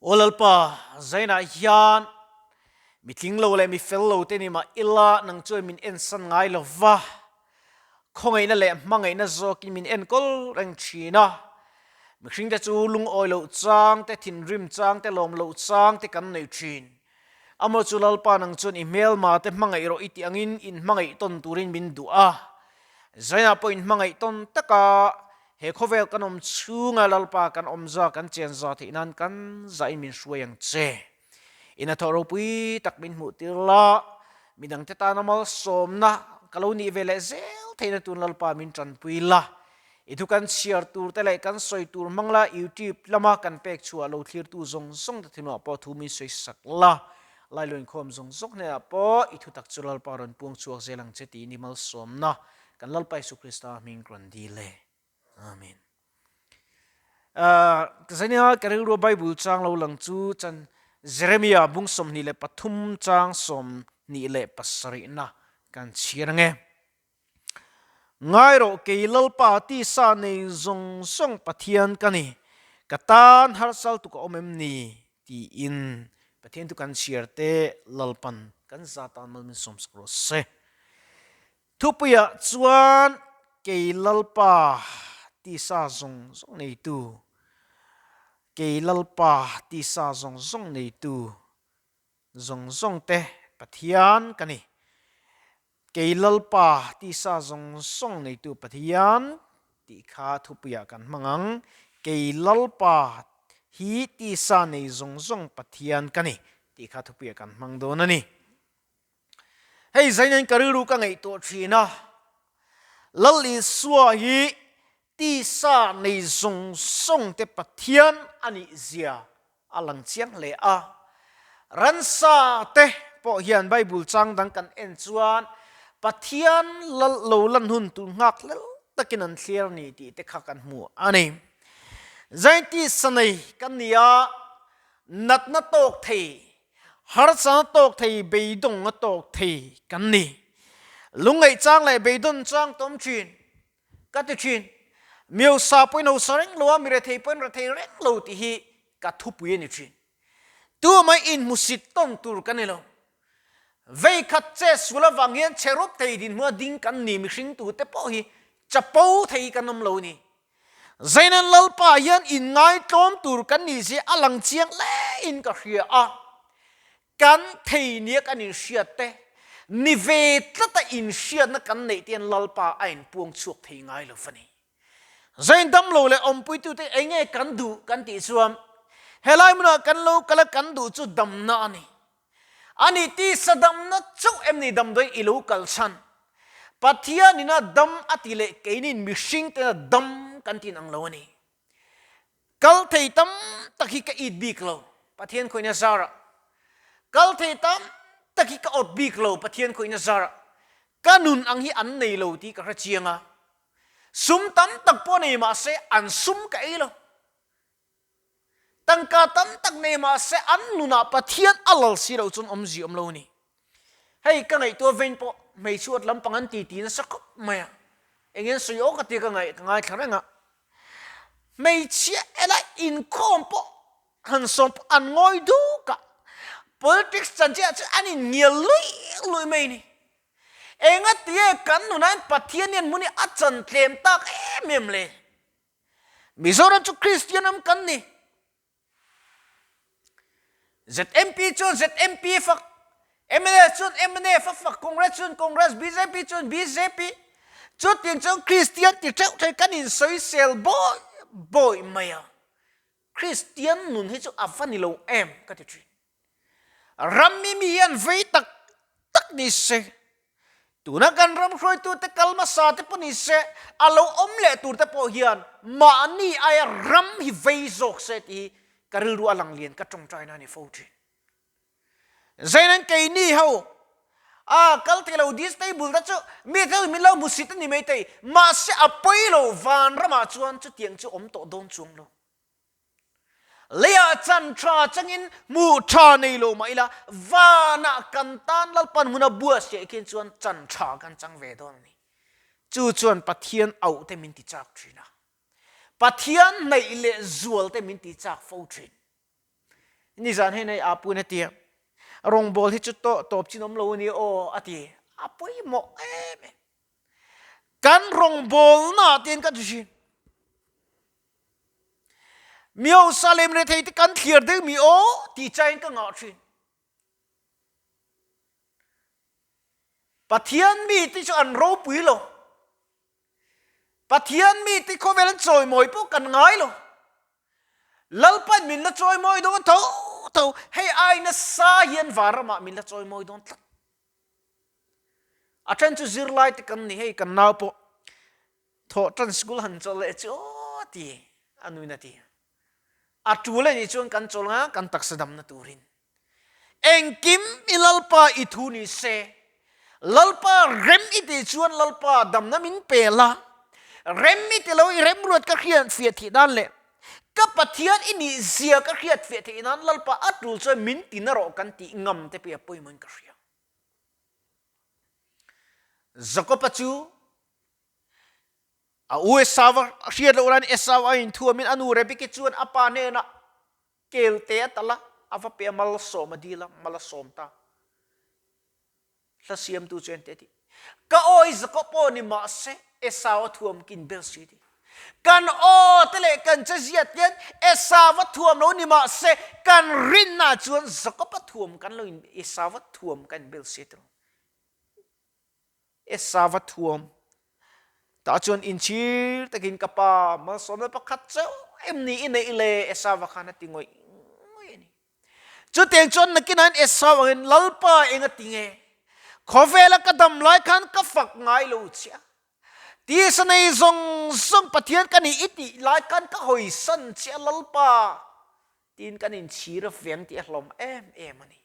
Aw Lalpa, zainah hian mi tling lo leh mi fel lo te ni mah ila nang chuan min ensan ngai lo va, khawngaihna leh hmangaihna zawkin min enkawl reng thin a. Mihringte chu lungawi loh chang te, thinrim chang te, lawm loh chang te kan nei thin. Amaw chu Lalpa nang chuan i hmelma te hmangaih rawh i tih angin in hmangaih tawn turin min duh a. Zainah pawh in hmangaih tawn taka he khawvel kan awm chhunga Lalpa kan awm za kan chen za theih nan kan zahin min hruai ang che. I hnathawh ropui tak min hmuh tir la, midangte tana malsawmna ka lo nih ve leh zel theihna tun Lalpa min tanpui la. I thu kan chhiar tur te leh kan sawi tur hmang la, YouTube lama kan pek chhuah lo thlirtu zawng zawng te thinlungah pawh thu min sawi sak la, Lailo inkhawm zawng zawng hnenah pawh i thutak chu Lalpa rawn puang chhuak zel ang che tiin i malsawmna kan Lalpa Isu Krista hming rawn dil e. Amen. Zania ka rilrua Bible chang lo lang chu chan Jeremia bung 23 chang 27na kan chhiar ange. Ngai rawh, kei Lalpa tisa nei zawng zawng Pathian ka ni, ka tan harsal tuk a awm em ni? tiin Pathian chu kan chhiar te Lalpan kan za tan mal min sawmsak rawh se. Thupuiah chuan kei Lalpa tisa zawng zawng neitu, kei Lalpa tisa zawng zawng neitu zawng zawng te Pathian ka ni. Kei Lalpa tisa zawng zawng neitu Pathian tih kha thupuiah kan hmang ang. Kei Lalpa hi tisa nei zawng zawng Pathian ka ni tih kha thupuiah kan hmang dawn a ni. Hei zainain ka rilru ka ngaihtuah thin a, Lal Isua hi tisa nei zawng zawng te Pathian a nih zia a lang chiang hle a. Ransa te pawh hian Bible chang dang kan en chuan Pathian lal lo lan hun tur nghak hlel takin an thlir ni tih te kha kan hmu a ni. Zainti sanei kan ni a, natna tawk thei, harsana tawk thei, beidawng a tawk thei kan ni. Lungngaih chang leh beidawn chang tawm thin. Ka ti thin. Miosa pawhin hosa reng lo a, mi rethei pawhin rethei reng lo tih hi ka thupui a ni thin. Tumah inhmusit tawn tur ka ni lo. Vei khat che sul avang hian che rup thei dinhmun a ding kan ni mihring tute pawh hi chapo thei kan awm lo ni. Zainan Lalpa hian inngaitlawm tur kan nih zia a lang chiang hle in ka hria a. Kan thei nia kan inhriat te, ni ve tlata inhriatna kan neih te hian Lalpa a inpuang chhuak thei ngai lo va ni. Zain damlo leh awmpuitute eng nge kan duh kan tih chuan helai hmunah kan lo kal a kan duh chu damna a ni. Ani tisa damna chauh em ni damdawi i lo kal chhan? Pathianin a dam a ti leh keinin mihring tena dam kan tin ang lo a ni. Kal thei tam tak hi ka it bik lo, Pathian khawihna zarah. Kal thei tam tak hi ka awt bik lo, Pathian khawihna zarah. Ka nun ang hi an nei lo tih ka hre chiang a. Sum tam tak pawh nei mah se an sum ka ei lo. Tangka tam tak nei mah se an nunah Pathian a lal si loh chuan awmzia awm lo a ni. Hei ka ngaihtuah vein pawh hmeichhuat lampang an titi nasa khawp mai a. Eng nge an sawi awk a tia ka ngaithla reng a. Hmeichhia ela inkhawm pawh han sawm pawh an ngawi duk a, politics chanchin ah chuan an inngial luih luih mai a ni. Engatinge kan nunah hian Pathian hian hmun hi a chan tlem tak em em le? Mizoram chu Kristian ram kan ni. ZMP chuan ZMP fak, mla chuan mnf a fak, Congress chuan Congress, bjp chuan bjp. Chutiang chuan Kristian ti theuh thei kan insawisel bawi bawi mai a. Kristian nun hi chu a va ni lo em ka ti thin. Ram mi mi hian vei tak tak ni se, tuna kan ram hruaitute kal hmasa te pawh ni se, a lo awm leh tur te pawh hian mahni aia ram hi vei zawk se tih hi ka rilru a lang lian ka tawngtaina a ni fo thin. Zainan keini ho a kal thei lo disable te chu mi te min lo hmusit a ni maithei, mahse a pawi lo vanramah chuan chutiang chu awm tawh dawn chuang lo. Leiah chan tha changin hmuh tha nei lo mah ila, vanah kan tan Lalpan hmuna bua siah khian chuan chan tha kan chang ve dawn a ni. Chu chuan Pathian auh te min ti chak thin a, Pathian hnaih leh zual te min ti chak fo thin. Nizan hei nei Apuin a ti a, Rawngbawl hi chu tawh tawp chin awm lo a ni aw a ti. A pawimawh em em. Kan rawngbawlnaah te hian ka ti thin. Miosa lem rethei te kan thliar deuh mi aw tih chaiin ka ngah thin. Pathian mite chu an ropui lo. Pathian mite khawvel an chawimawi pawh kan ngai lo. Lalpan min la chawimawi dawn tho tho. Hei ai nasa hian vanramah min la chawimawi dawn tlat. A then chu zirlai te kan ni hei kan nau pawh thawh tan school han chawl leh chu aw ti a nuin a ti. A tul a nih chuan kan chawl nga kan taksa damna turin. Engkim i Lalpa i thu ni se, Lalpa rem i tih chuan Lalpa damna min pe la, rem i ti lo i remruat ka hriat fiah theih nan leh ka Pathian i nih zia ka hriat fiah theih nan Lalpa a tul chuan min ti na rawh kan tih ngam te pawh hi a pawimawhin ka hria. Jakob-a chu a u Esau-a hriat loh laiin Esau a inthuamin a nu Rebeki chuan a pa hnenah Kelte a tal a, a va pe a, malsawm a dil a, mal a sawm ta. Hla siamtu chu ente tih. Ka aw i Jakob aw ni mahse Esau a thuam kin bel si tih. Kan aw te leh kan che ziat hian Esau a thuam lo ni mahse kan rinna chuan Jakob a thuam kan lo in Esau a thuam kan bel si tih. Esava thuam. Tah chuan inchhir takin ka pa malsawmna pakhat chauh em ni i neih le? Esava khan a ti ngawih ngawih a ni. Chutiang chuan nakinah hian Esau angin Lalpa eng a ti nge? Khawvela ka dam lai khan ka fak ngai lo che a. Tisa nei zawng zawng Pathian ka nih i tih lai khan ka hawisan che a Lalpa tiin kan inchhir a veng tih a hlawm em em a ni.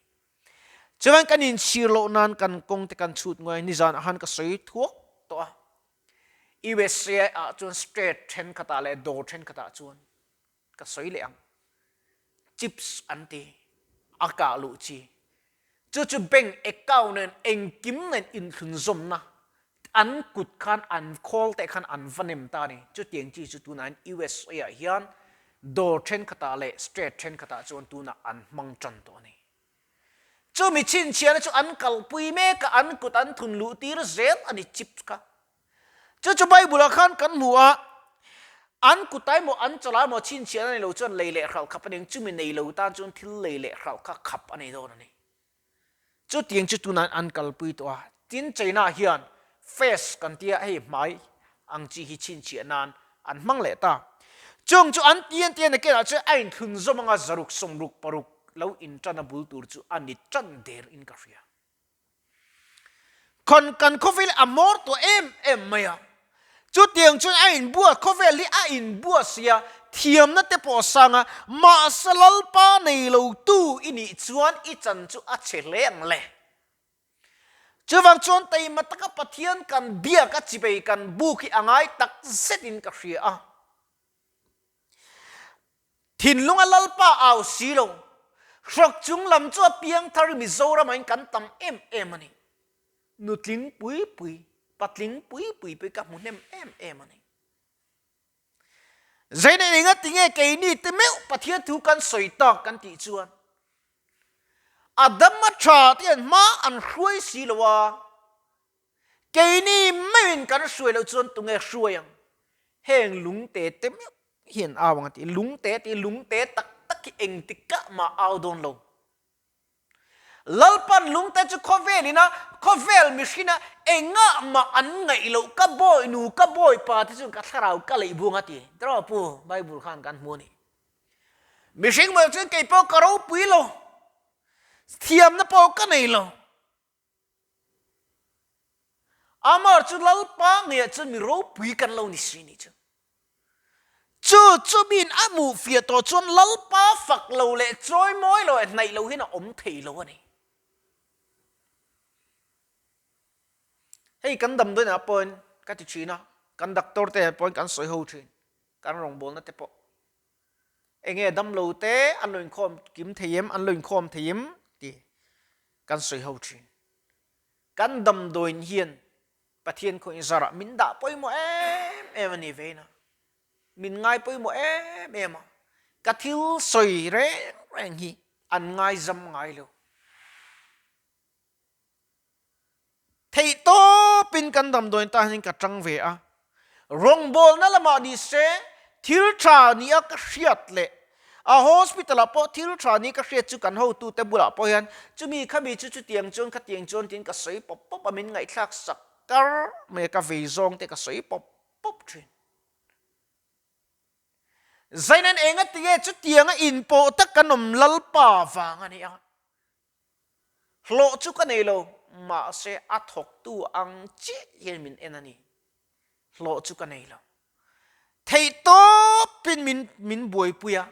Chuan kan inchhir loh nan kan kawng te kan chhut nguai nizan ah khan ka sawi thuak tawh a. USA ah chuan state thenkhat ah leh dawr thenkhat ah chuan ka sawi leh ang. Chips an ti a kah luh chi. Chu chu bank account nen engkim nen inthlunzawmna an kut khan an khawl te khan an va nem ta a ni. Chutiang chi chu tunah hian USA ah hian dawr thenkhat ah leh state thenkhat ah chuan tunah an hmang tan tawh a ni. Chumi chhinchhiahna chu an kalpui mek a, an kut an thun luh tir zel a ni chips kha. Chu chu Bible ah khan kan hmu a, an kut ah emaw an chawlh ah emaw chhinchhiahna nei lo chuan lei leh hralh khap a ni ang, chumi nei lo tan chuan thil lei leh hralh kha khap a nei dawn a ni. Chutiang chu tunah an kalpui tawh a, tin China hian face kan tia hei hmai ang chi hi chhinchhiah nan an hmang leh ta. Chung chu an ti an ti a nakinah chuan a inthlun zawm anga zaruk 66 lo intan a bul tur chu a ni tan der in ka hria. Khawn kan khawvel a mawr tawh em em mai a, chutiang chuan a inbuat khawvel hi a inbuat si a, thiamna te pawh a sang a, mahse Lalpa nei lo tu i nih chuan i chan chu a chhe hle ang le. Chuvang chuan taima taka Pathian kan biak a chibei kan buk hi a ngai tak zetin ka hria a. Thinlunga Lalpa au si lo, hrawk chung lam chu a piang thar i Mizoram ah in kan tam em em a ni. Nutling pui pui, patling pui pui pawh hi ka hmu hnem em em a ni. Zeina enga tinge keini te meuh Pathian thu kan sawi tak kan tih chuan a dam a tha te hian hma an hruai si lo a, keini meuhin kan hruai loh chuan tunge hruai ang? Heng lungte te meuh hian au ang a ti. Lungte tih lungte tak tak hi engtikah mah au dawn lo. Lalpan lungte chu khawvel ina khawvel mihringa engah mah an ngaih loh ka bawi nu ka bawi pa te chuan ka thlarau ka leih buang a ti. Tiraw pu Bible khan kan hmu a ni. Mihring mah chuan kei pawh ka ropui lo, thiamna pawh ka nei lo. Amar chu Lalpa ngeiah chuan mi ropui kan lo ni si ni chu. Chu chu miin a hmuh fiah tawh chuan Lalpa fak lo leh chawi mawi lo leh hnaih lo hian a awm thei lo a ni. Hei kan damdawiinah pawhin ka ti thin a, kan doctor te pawhin kan sawi ho thin, kan rawngbawlna te pawh. Enge damlo te an lo inkhawm kim thei em, an lo inkhawm thei em tih kan sawi ho thin. Kan damdawiin hian Pathian khaw inzarah min dah pawimawh em em a ni vein a, min ngai pawimawh em em a, ka thil sawi reng reng hi. An ngaizam ngai lo. Theih tawpin kan damdawiin tah hian ka tang ve a, rawngbawlna lamah ni se thil tha nia ka hriat leh a hospital ah pawh thil tha nia ka hriat chu kan hotute bulah pawh hian chumi khami chu chutiang chuan khatiang chuan tiin ka sawi pawp pawp a, min ngaihthlak sak kar mai a, ka vei zawng te ka sawi pawp pawp thin. Zainan enga tinge chutianga inpawh tak kan awm Lalpa vang a ni a. Hlawh chu ka nei lo, mahse a thawktu ang chiah hian min en a ni. Hlawh chu ka nei lo. Theihtawpin min min buaipui a,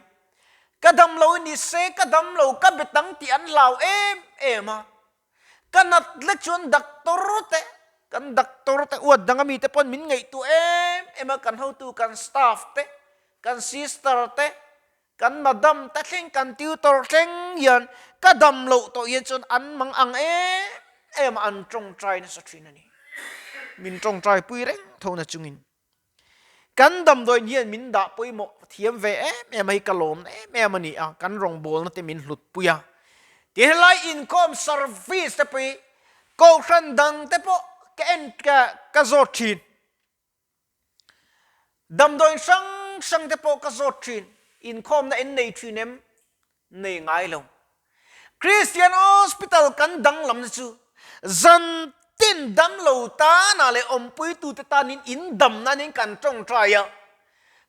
ka dam lo ni se ka dam lo, ka bet ang tih an hlau em em a. Ka nat lek chuan doctor te, kan doctor te uat danga mite pawn min ngaihtuah em em a, kan hotu, kan staff te, kan sister te, Kan madam te thleng kan tutor thleng hian ka dam loh tawh hian chuan an mang ang em em a an tawngtai nasa thin a ni. Min tawngtai pui reng tho na chungin kan damdawiin hian min dah pawimawh thiam ve em em a hi ka lawm em em a ni a, kan rawngbawlna te min hlut pui a. Ti helai inkhawm service te pawh hi kohhran dang te pawh ka en ka zawt thin. Damdawiin hrang hrang te pawh ka zawt thin, inkhawmna in nei thin em? Nei ngai lo. Christian Hospital kan danglamna chu zan tin damlo tanah leh awmpuitute tanin in damna nen kan tawngtai a,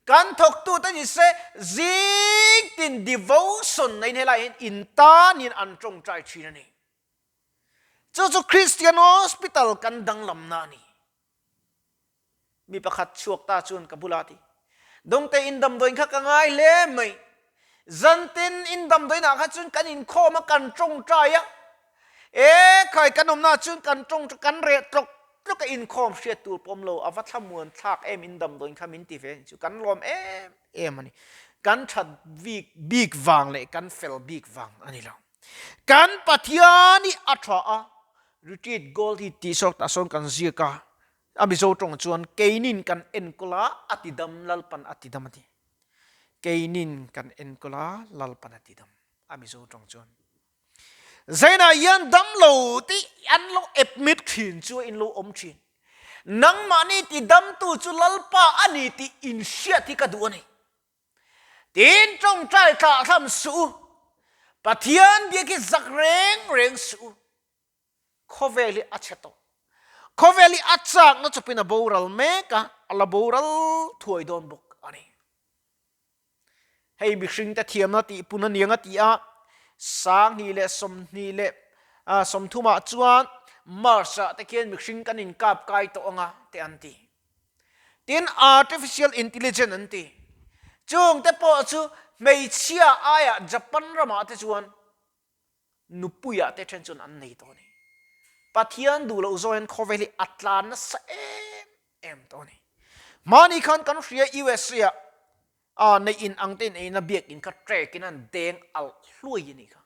kan thawktute ni se zing tin devotion neiin helaiah hian in tanin an tawngtai thin a ni. Chu chu Christian Hospital kan danglamna a ni. Mi pakhat chhuak ta chuan ka bulah a ti, Dawngte in damdawiin kha ka ngai hle mai. Zantin in damdawiinah kha chuan kan inkhawm a, kan tawngtai a. E khai kan awmnaah chuan kan tawng kan reh tlawk tlawk a, inkhawm hriat tur pawh awm lo, a va thlamuan thlak em in damdawiin kha min ti ve a ni chu kan lawm em em a ni. Kan that bik bik vang leh kan fel bik vang a ni lo. Kan Pathian hi a tha a, Retreat Gold hi tih sawk tah sawn kan ziak a, a Mizo tawng chuan keinin kan enkawl a, a ti dam, Lalpan a ti dam a ti. Keinin kan enkawl a, Lalpan a ti dam, a Mizo tawng chuan. Zainah hian dam lo tih an lo admit thin chu a in lo awm thin. Nangmahni ti damtu chu Lalpa a ni tih inhriat hi ka duh a ni. Tin tawngtai thlahthlam suh u, Pathian biak hi zak reng reng suh u. Khawvel hi a chhe tawh. Khawvel hi a chakna chawpin a boral mek a, a la boral thuai dawn bawk a ni. Hei mihringte thiamna tihpun a niang a ti a, 20 leh 20 leh 30 ah chuan Mars-ah te khian mihring kan inkap kai tawh anga te an ti. Tin, artificial intelligence an ti. Chung te pawh chu hmeichhia aiah Japan ramah te chuan nupuiah te then chuan an nei tawh a ni. Pathian duh loh zawh hian khawvel hi a tlan nasa em em tawh a ni. Hmani khan kan hria USA ah neih in ang te in eina biakin kha trek in an deng alh hluai a nih kha.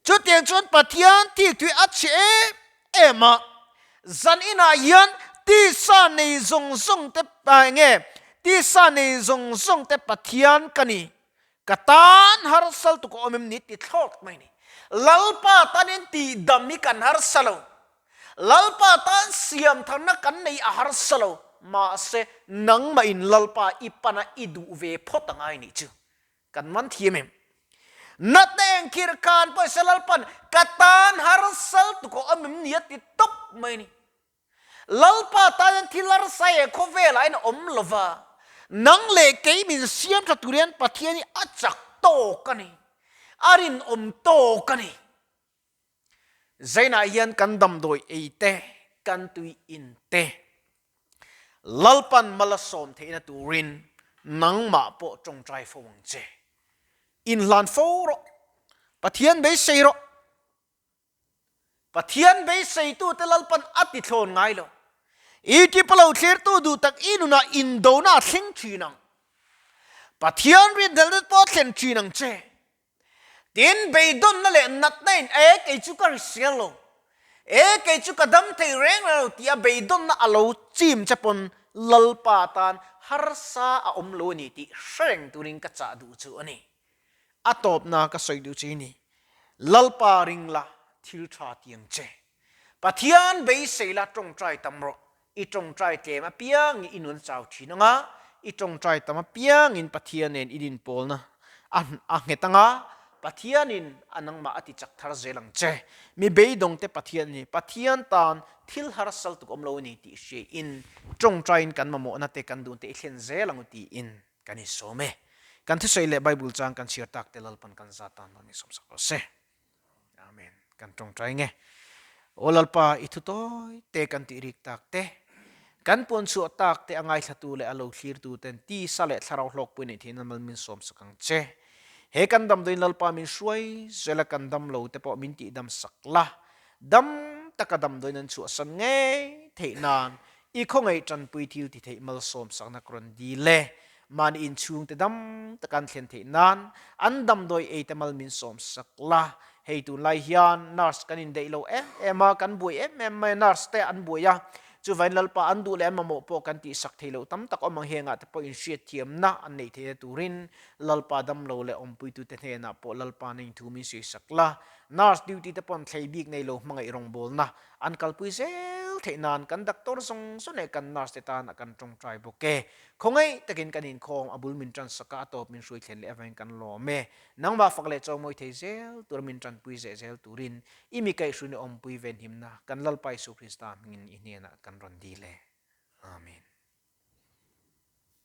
Chutiang chuan Pathian thik thui a chhe em em a, zan inah hian tisa nei zawng zawng te nge tisa nei zawng zawng te Pathian ka ni, ka tan harsal tuk a awm em ni ti thlawt mai ni. Lalpa tanin tihdam hi kan harsa lo, Lalpa tan siam tharna kan nei a harsa lo, mahse nangmahin Lalpa i pana i duh ve phawt a ngai nih chu. Kan man thiam em? Natna engkhir khan pawisa Lalpan ka tan harsal tuk a awm em ni a ti tawp mai a ni. Lalpa tan hian thil harsa he khawvelah hian a awm lo va, nang leh kei min siam tha tur hian Pathian hi a chak tawk a ni, a rinawm tawk a ni. Zainah hian kan damdawi ei te, kan tui in te Lalpan mal a sawm theihna turin nangmah pawh tawngtai fo ang che. Inhlan fo rawh. Pathian beisei rawh. Pathian beiseitute Lalpan a ti thlawn ngai lo. I tipa lo thlirtu duh tak i nunah indona a thleng thin ang. Pathian rinhlelhna pawh a thlen thin ang che. Tin, beidawnna leh natna in e kei chu ka hrisel lo, e kei chu ka dam thei reng reng lo tia beidawnna a lo chim che pawn Lalpa tan harsa a awm lo a ni tih hre reng turin ka chah duh chu a ni. A tawpna ka sawi duh chu i ni. Lalpa ring la, thil tha ti ang che. Pathian beisei la tawngtai tam rawh. I tawngtai tlem apiangin i nun a chau thin ang a, i tawngtai tam apiangin Pathian nen i dinpawlna a a nghet ang a, Pathianin a nangmah a ti chak thar zel ang che. Mi beidawngte Pathian a ni, Pathian tan thil harsal tuk awm lo a ni tih hriain tawngtaiin kan mamawhna te kan duhte i thlen zel ang u tiin kan insawm e. Kan thusawi leh Bible chang kan chhiar tak te Lalpan kan zat tan lo ni sawmsak rawh se. Amen. Kan tawngtai nge. Aw Lalpa, i thu tawi te kan tih rik tak te, kan puan chhuah tak te a ngaithlatu leh a lo thlirtu ten tisa leh thlarau hlawkpui neih theihna mal min sawm sak ang che. He kan damdawiin Lalpa min hruai zel a kan dam lo te pawh min tihdam sak la. Dam taka damdawiin an chhuahsan ngei theih nan i khawngaih tanpui thil ti theih malsawm sakna ka rawn dil e. Mahni inchhungte dam taka an thlen theih nan an damdawi ei te mal min sawm sak la. Hei tunlai hian nurse kan indeih lo em em a, kan buai em em mai a, nurse te an buai a, chuvain Lalpa an duh leh an mamawh pawh kan tihsak thei loh tam tak awm ang hengah te pawh inhriatthiamna an neih theihna turin Lalpa damlo leh awmpuitute hnenah pawh Lalpa na inthu min sawi sak la. Nurse duty te paw'n thlei bik nei lo hmangaih rawngbawlna an kalpui zel theih nan kan doctor zawng zawng leh kan nurse te tan a kan tawngtai bawk e. Khawngaih takin kan inkhawm a bul min tan sak a, a tawp min hruai thlen leh avangin kan lawm e. Nangmah fak leh chawimawi thei zel tura min tanpui zeh zel turin i mi kaihhruina awmpui venhimna kan Lalpa Isu Krista hmingin i hnenah kan rawn dil e. Amen.